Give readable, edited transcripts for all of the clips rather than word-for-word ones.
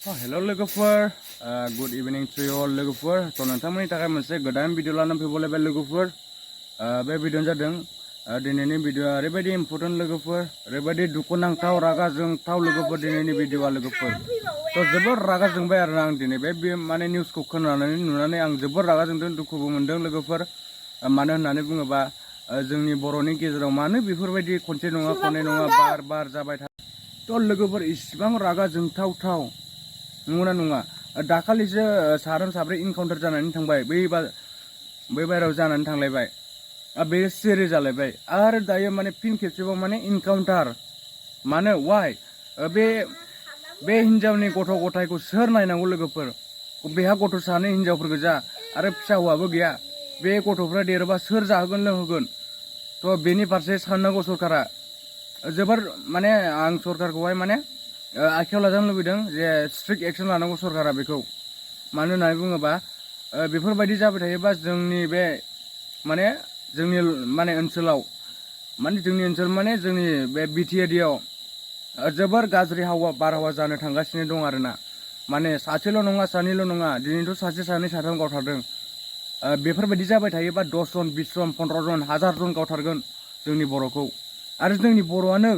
Hello logofer, good evening to you all logofer. So nontontamani थाखाय मोनसे गोदान video लानानै फैबावलायबाय लोगोफोर। बे भिडिअ'आनो जादों दिनैनि भिडिअ'आ ओरैबायदि इम्पोर्टेन्ट लोगोफोर, ओरैबायदि दुखुनांथाव रागा जोंथाव लोगोफोर दिनैनि भिडिअ'आ लोगोफोर। तो जोबोर रागा जोंबाय आरो आं दिनै बे माने निउसखौ खोनानानै नुनानै आं जोबोर रागा जोंदों, दुखुबो मोनदों लोगोफोर। मानो होननानै बुङोबा जोंनि बर'नि गेजेराव मानो बेफोरबायदि खनसे नङा खननै नङा बार जाबाय थायो। तो लोगोफोर इसिबां रागा जोंथावथाव नंगौना नङा? दाखालिसो साथाम साब्रै इनकाउन्टार जानानै थांबाय, बै बायराव जानानै थांलायबाय, बे सिरि जालायबाय आरो दायो माने फिन खेबसेबाव माने इनकाउन्टार। मानो वाइ? बे हिनजावनि गथ' गथायखौ सोर नायनांगौ लोगोफोर? बेहा गथ' सानै हिनजावफोर गोजा आरो फिसा हौवाबो गैया। बे गथ'फ्रा देरोबा सोर जाहोगोन लोंहोगोन? थ' बेनि फारसे साननांगौ सरकारा। जोबोर माने आं सरकारखौहाय माने आखायाव लाजानो लुबैदों जे स्ट्रिक्ट एक्सन लानांगौ सरकारा बेखौ। मानो होननानै बुङोबा बेफोरबायदि जाबाय थायोबा जोंनि बे माने जोंनि माने ओनसोलाव माने जोंनि बे बिटि एरियायाव जोबोर गाज्रि बारहावा जानो थांगासिनो दं आरोना। माने सासेल' नङा सानैल' नङा, दिनैथ' सासे सानै साथाम गावथारदों। बेफोरबायदि जाबाय थायोबा 10 जन 20 जन 15 जन 1000 जन गावथारगोन जोंनि बर'खौ। आरो जोंनि बर'आनो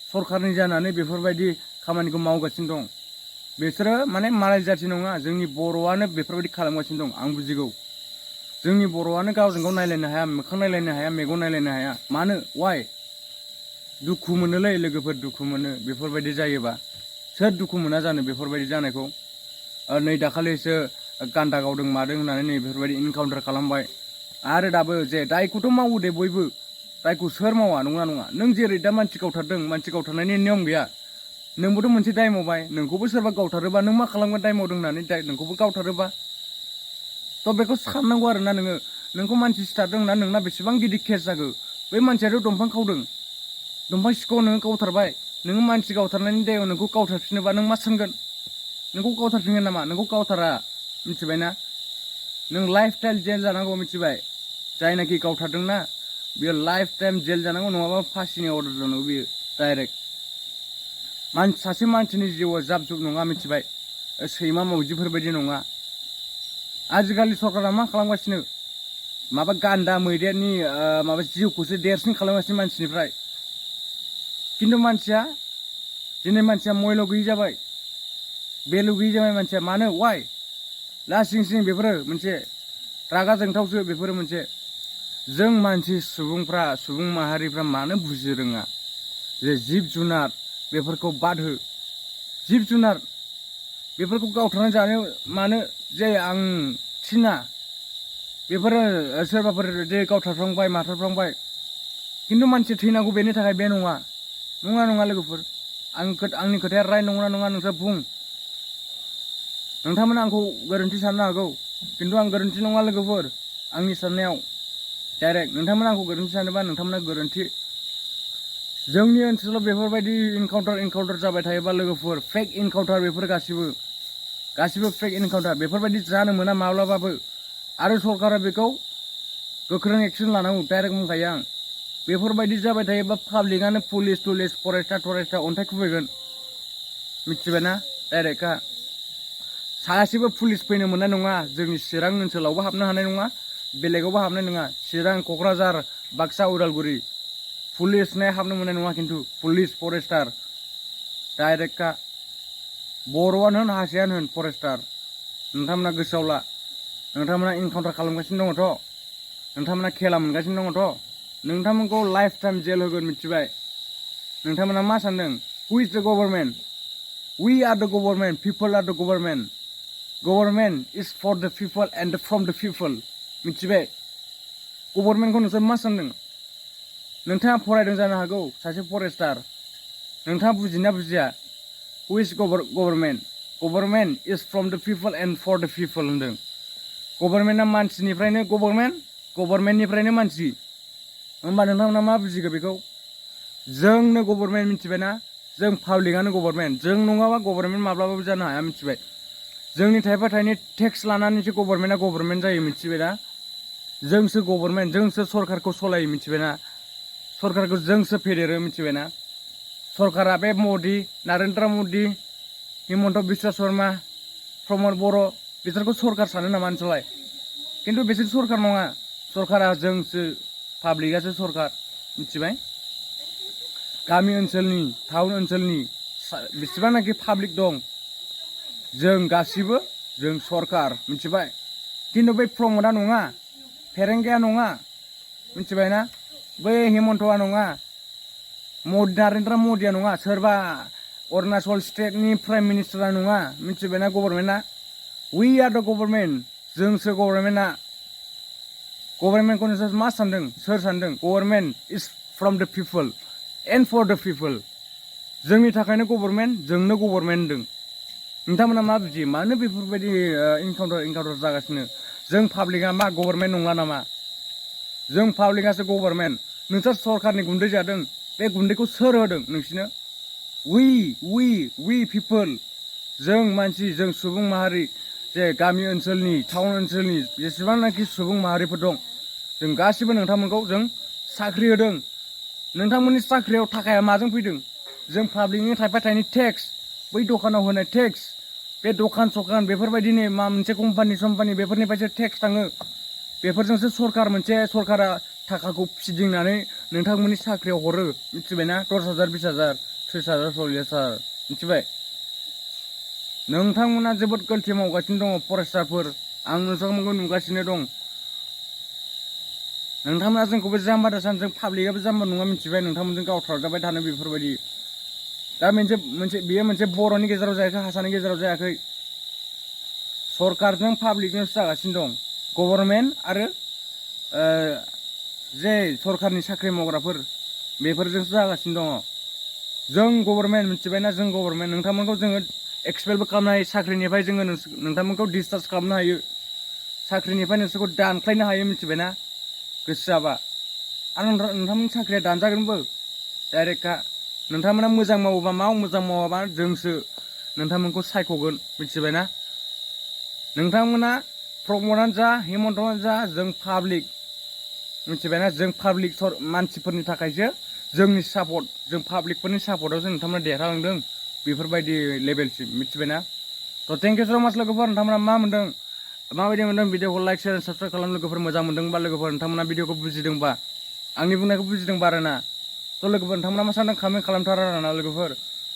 सरकारनि जानानै बेफोरबायदि खामानिखौ मावगासिनो दं। बिसोरो माने मालाय जाथि नङा, जोंनि बर'आनो बेफोरबायदि खालामगासिनो दं। आं बुजिगौ, जोंनि बर'आनो गावजों गाव नायलायनो हाया, मोखां नायलायनो हाया, मेगन नायलायनो हाया। मानो वाइ? दुखु मोनोलै लोगोफोर, दुखु मोनो बेफोरबायदि जायोबा। सोर दुखु मोना जानो बेफोरबायदि जानायखौ? नै दाखालिसो गान्दा गावदों मादों होननानै नै बेफोरबायदि इनकाउन्टार खालामबाय। आरो दाबो जे दायखौथ' मावो दे बयबो, दायखौ सोर मावा नंगौना नङा? नों जेरै दा मानसि गावथारदों, मानसि गावथारनायनि नियम गैया। नोंबोथ' मोनसे दाय मावबाय, नोंखौबो सोरबा गावथारोबा नों मा खालामगोन? दाय मावदों होननानै नोंखौबो गावथारोबा थ' बेखौ साननांगौ आरोना नोङो। नोंखौ मानसि सिथारदों होनना नोंना बेसेबां गिदिर केस जागो? बै मानसियाथ' दंफां खावदों, दंफां सिखाव नोङो गावथारबाय, नोङो मानसि गावथारनायनि दायाव नोंखौ गावथारफिनोबा नों मा सानगोन? नोंखौ गावथारफिनगोन नामा? नोंखौ गावथारा, मिथिबायना? नों लाइफ टाइम जेल जानांगौ, मिथिबाय? जायनाखि गावथारदोंना बियो लाइफ टाइम जेल जानांगौ, नङाबा फासिनि अर्डार जानांगौ बियो डाइरेक्ट। सासे मानसिनि जिउआ जाब जुब नङा, मिथिबाय? सैमा मावजिफोरबायदि नङा। आजिखालि सरकारा मा खालामगासिनो? माबा गान्दा मैदेरनि माबा जिउखौसो देरसिन खालामगासिनो मानसिनिफ्राय। खिन्थु दिनै मानसिया मयल' गैयि जाबाय, भेलु गैयि जाबाय मानसिया। मानो वाइ? लासिं सिं बेफोरो मोनसे रागा जोंथावसो। बेफोरो मोनसे जों मानसि सुबुं माहारिफ्रा मानो बुजि रोङा जे जिब जुनार बेफोरखौ बाद हो। जिब जुनार बेफोरखौ गावथारनानै जानो मानो जे आं थिना। बेफोरो सोरबाफोर जे गावथारफ्लांबाय माथारफ्लांबाय, खिन्थु मानसि थैनांगौ बेनि थाखाय बे नङा लोगोफोर। आंनि खोथाया राइट नंगौना नङा नोंसोर बुं। नोंथांमोना आंखौ गोरोन्थि साननो हागौ, खिन्थु आं गोरोन्थि नङा लोगोफोर। आंनि साननायाव डाइरेक्ट नोंथांमोना आंखौ गोरोन्थि सानोबा नोंथांमोना गोरोन्थि। जोंनि ओनसोलाव बेफोरबायदि इनकाउन्टार जाबाय थायोबा लोगोफोर, फेक इनकाउन्टार बेफोर गासिबो फेक इनकाउन्टार। बेफोरबायदि जानो मोना माब्लाबाबो। आरो सरकारा बेखौ गोख्रों एक्सन लानांगौ, डाइरेक्ट बुंखायो आं। बेफोरबायदि जाबाय थायोबा पाब्लिकआनो पुलिस फरेस्टार अन्थाइ खुबैगोन, मिथिबायना? डाइरेक्टखा। सासेबो पुलिस फैनो मोननाय नङा, जोंनि चिरां ओनसोलावबो हाबनो हानाय नङा, बेलेगावबो हाबनाय नङा। चिरां, क'क्राझार, बाक्सा, उदालगुरि पुलिसनाय हाबनो मोननाय नङा। खिन्थु पुलिस फरेस्टार डाइरेक्टखा। बर'आनो होन हारसायानो होन फरेस्टार। नोंथांमोना गोसोआव ला, नोंथांमोना इनकाउन्टार खालामगासिनो दङथ', नोंथांमोना खेला मोनगासिनो दङथ', नोंथांमोनखौ लाइफ टाइम जेल होगोन, मिथिबाय? नोंथांमोना मा सानदों? हु इज द गभर्नमेन्ट? वी आर द गभर्नमेन्ट, पिपल आर द government. Government is for the people and from the पिपल, मिथिबाय? गभर्नमेन्टखौ नोंसोर मा सानदों? नोंथाङा फरायदों जानो हागौ, सासे फरेस्टार। नोंथाङा बुजिना बुजिया? Who is government? Government is from the people and for the people होनदों। गभर्नमेन्टआ मानसिनिफ्रायनो गभर्नमेन्टनिफ्रायनो मानसि। होमबा नोंथांमोना मा बुजिगो बेखौ? जोंनो गभर्नमेन्ट, मिथिबायना? जों पाब्लिकआनो गभर्नमेन्ट। जों नङाबा गभर्नमेन्ट माब्लाबाबो जानो हाया, मिथिबाय? जोंनि थाइफा थाइनै टेक्स लानानैसो गभर्नमेन्टआ गभर्नमेन्ट जायो, मिथिबायना? जोंसो गभर्नमेन्ट, जोंसो सरकारखौ सलायो, मिथिबायना? सरकारखौ जोंसो फेदेरो, मिथिबायना? सरकारा बे मदि, नारेन्द्र मदि हिमन्त बिश्व शर्मा प्रमद बर' बिसोरखौ सरकार सानो नामा नोंसोरलाय खिन्थु बिसोर सरकार नङा सरकारा जोंसो पाब्लिकआसो सरकार मिथिबाय गामि ओनसोलनि टाउन ओनसोलनि बेसेबांनाखि पाब्लिक दं जों गासिबो जों सरकार मिथिबाय खिन्थु बै प्रमदआ नङा फेरेंगाया नङा मिथिबायना बै हिमन्तआ नङा नरेन्द्र मदिया नङा सोरबा अरुणाचल स्टेटनि प्राइम मिनिस्टारा नङा मिथिबायना गभर्नमेन्टआ वी आर द गभर्नमेन्ट जोंसो गभर्नमेन्टआ गभर्नमेन्टखौ नोंसोर मा सानदों सोर सानदों government is from the people and for the people जोंनि थाखायनो गभर्नमेन्ट जोंनो गभर्नमेन्ट होनदों नोंथांमोना मा बुजियो मानो बेफोरबायदि इनकाउन्टार जागासिनो जों पाब्लिकआ मा गभर्नमेन्ट नंला नामा जों पाब्लिकआसो गभर्नमेन्ट नोंसोर सरकारनि गुन्दै जादों बे गुन्दैखौ सोर होदों नोंसिनो वी पिपल जों मानसि जों सुबुं माहारि जे गामि ओनसोलनि टाउन ओनसोलनि जेसेबांनाखि सुबुं माहारिफोर दं जों गासिबो नोंथांमोनखौ जों साख्रि होदों नोंथांमोननि साख्रियाव थाखाया माजों फैदों जों पाब्लिकनि थाइफा थाइनै टेक्स बै दखानाव होनाय टेक्स बे दखान सखान बेफोरबायदिनो मा मोनसे कम्पानि बेफोरनिफ्रायसो टेक्स थाङो बेफोरजोंसो सरकारा थाखाखौ फिदिंनानै नोंथांमोननि साख्रियाव हरो मिथिबायना 10,000 20,000 30,000 40,000 मिथिबाय नोंथांमोना जोबोद गलति मावगासिनो दङ फरेस्टारफोर आं नोंथांमोनखौ नुगासिनो दं नोंथांमोना जोंखौबो जाम्बा दासान जों पाब्लिकआबो जाम्बा नङा मिथिबाय नोंथांमोनजों गावथारजाबाय थानो बेफोरबायदि दा बेयो मोनसे बर'नि गेजेराव जायाखै हारसानि गेजेराव जायाखै सरकारजों पाब्लिकजोंसो जागासिनो दं गभर्नमेन्ट आरो जे सरकारनि साख्रि मावग्राफोर बेफोरजोंसो जागासिनो दङ जों गभर्नमेन्ट मिथिबायना जों गभर्नमेन्ट नोंथांमोनखौ जोङो एक्सपेलबो खालामनो हायो साख्रिनिफ्राय जोङो नोंथांमोनखौ डिसचार्ज खालामनो हायो साख्रिनिफ्राय नोंसोरखौ दानख्लायनो हायो मिथिबायना गोसो जाबा आरो नोंथांमोननि साख्रिया दानजागोनबो डाइरेक्टखा नोंथांमोना मोजां मावोबा मोजां मावाबा जोंसो नोंथांमोनखौ सायख'गोन मिथिबायना नोंथांमोना प्रमदआनो जा हिमन्तआनो जा जों पाब्लिक मिथिबायना जों पाब्लिक मानसिफोरनि थाखायसो जोंनि सापर्ट जों पाब्लिकफोरनि सापर्टआवसो नोंथांमोना देरहालांदों बेफोरबायदि लेभेलसिम मिथिबायना थ' थेंक इउ स' माच लोगोफोर नोंथांमोना मा मोनदों माबायदि मोनदों भिडिअखौ लाइक शेयार साबसक्राइब खालाम लोगोफोर मोजां मोनदोंबा लोगोफोर नोंथांमोना भिडिअखौ बुजिदोंबा आंनि बुंनायखौ बुजिदोंबा आरोना थ' लोगोफोर नोंथांमोना मा सानदों कमेन्ट खालामथार आरोना लोगोफोर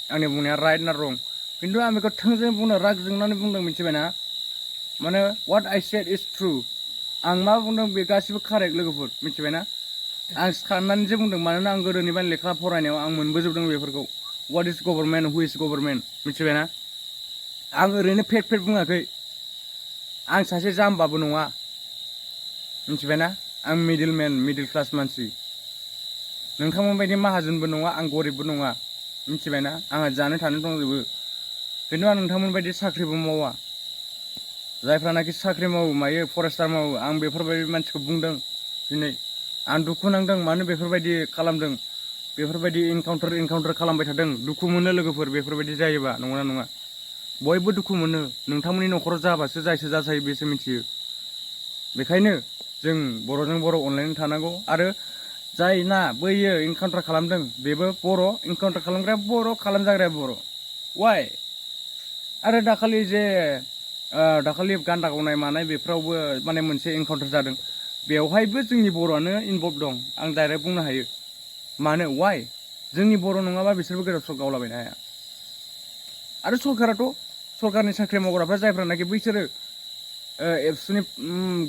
आंनि बुंनाया राइट ना रं खिन्थु आं बेखौ थोंजों बुंनो राग जोंनानै बुंदों मिथिबायना माने वाट आइ सेड इज ट्रु आं मा बुंदों बे गासिबो कारेक्ट लोगोफोर मिथिबायना आं साननानैसो बुंदों मानोना आं गोदोनिफ्राय लेखा फरायनायाव आं मोनबोजोबदों बेफोरखौ वाट इज गभर्नमेन्ट हु इज गभर्नमेन्ट मिथिबायना आं ओरैनो फेक बुङाखै आं सासे जाम्बाबो नङा मिथिबायना आं मिडिल क्लास मानसि नोंथांमोन बायदि माहाजोनबो नङा आं गरिबबो नङा मिथिबायना आंहा जानो थानो दंजोबो खिन्थु आं नोंथांमोन बायदि साख्रिबो मावा जायफ्रानाखि साख्रि मावो मायो फरेस्टार मावो आं बेफोरबायदि मानसिखौ बुंदों दिनै आं दुखु नांदों मानो बेफोरबायदि खालामदों बेफोरबायदि इनकाउन्टार खालामबाय थादों दुखु मोनो लोगोफोर बेफोरबायदि जायोबा नंगौना नङा बयबो दुखु मोनो नोंथांमोननि न'खराव जाबासो जायसो जासायो बेसो मिथियो बेखायनो जों बर'जों बर' अनलायनानै थानांगौ आरो जायना बैयो इनकाउन्टार खालामदों बेबो बर' इनकाउन्टार खालामग्राया बर' खालामजाग्राया बर' वाइ आरो दाखालि गान्दा गावनाय मानाय बेफोरावबो माने मोनसे इनकाउन्टार जादों बेवहायबो जोंनि बर'आनो इनभल्भ दं आं डाइरेक्ट बुंनो हायो मानो वाइ जोंनि बर' नङाबा बिसोरबो गोदाव गावलाबायनो हाया आरो सरकारनि साख्रि मावग्राफ्रा जायफ्रानाखि बैसोरो एबसुनि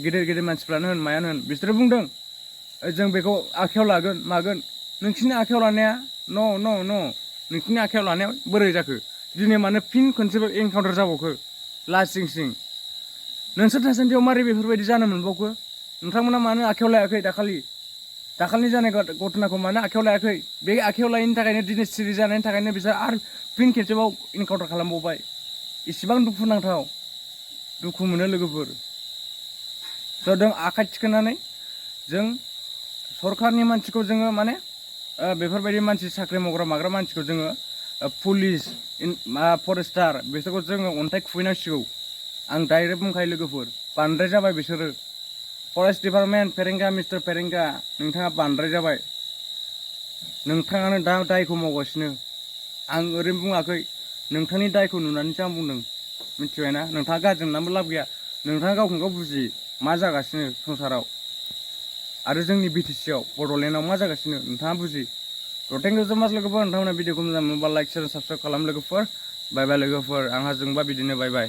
गेदेर मानसिफ्रानो होन मायानो होन बिसोरो बुंदों जों बेखौ आखायाव लागोन मागोन नोंसिनि आखायाव लानाया न' नोंसिनि आखायाव लानाया बोरै जाखो दिनै मानो फिन खनसेबो एनकाउन्टार जाबावखो लासिं नोंसोर थासान्दियाव मारै बेफोरबायदि जानो मोनबावखो नोंथांमोना मानो आखायाव लायाखै दाखालिनि जानाय घटनाखौ मानो आखायाव लायाखै बे आखायाव लायैनि थाखायनो दिनै सिरि जानायनि थाखायनो बिसोर आरो फिन खेबसेबाव इनकाउन्टार खालामबावबाय इसिबां दुखुनांथाव दुखु मोनो लोगोफोर जों आखाइ थिखोनानै जों सरकारनि मानसिखौ जोङो माने बेफोरबायदि मानसि साख्रि मावग्रा माग्रा मानसिखौ जोङो पुलिस फरेस्टार बिसोरखौ जोङो अन्थाइ खुबैनांसिगौ आं डाइरेक्ट बुंखायो लोगोफोर बांद्राय जाबाय बिसोरो फरेस्ट डिपार्टमेन्ट फेरेंगा मिस्टार फेरेंगा नोंथाङा बांद्राय जाबाय नोंथाङानो दा दायखौ मावगासिनो आं ओरैनो बुङाखै नोंथांनि दायखौ नुनानैसो आं बुंदों मिथिबायना नोंथाङा गाज्रि मोननानैबो लाब गैया नोंथाङा गावखौनो गाव बुजि मा जागासिनो संसाराव आरो जोंनि बिटिसिआव बड'लेण्डआव मा जागासिनो नोंथाङा बुजि थ' थेंक इउ सो माच लोगोफोर नोंथांमोना भिडिअखौ मोजां मोनोबा लाइक शेयार साबसक्राइब खालाम लोगोफोर बाय बाय लोगोफोर आंहा जोंबा बिदिनो बाय बाय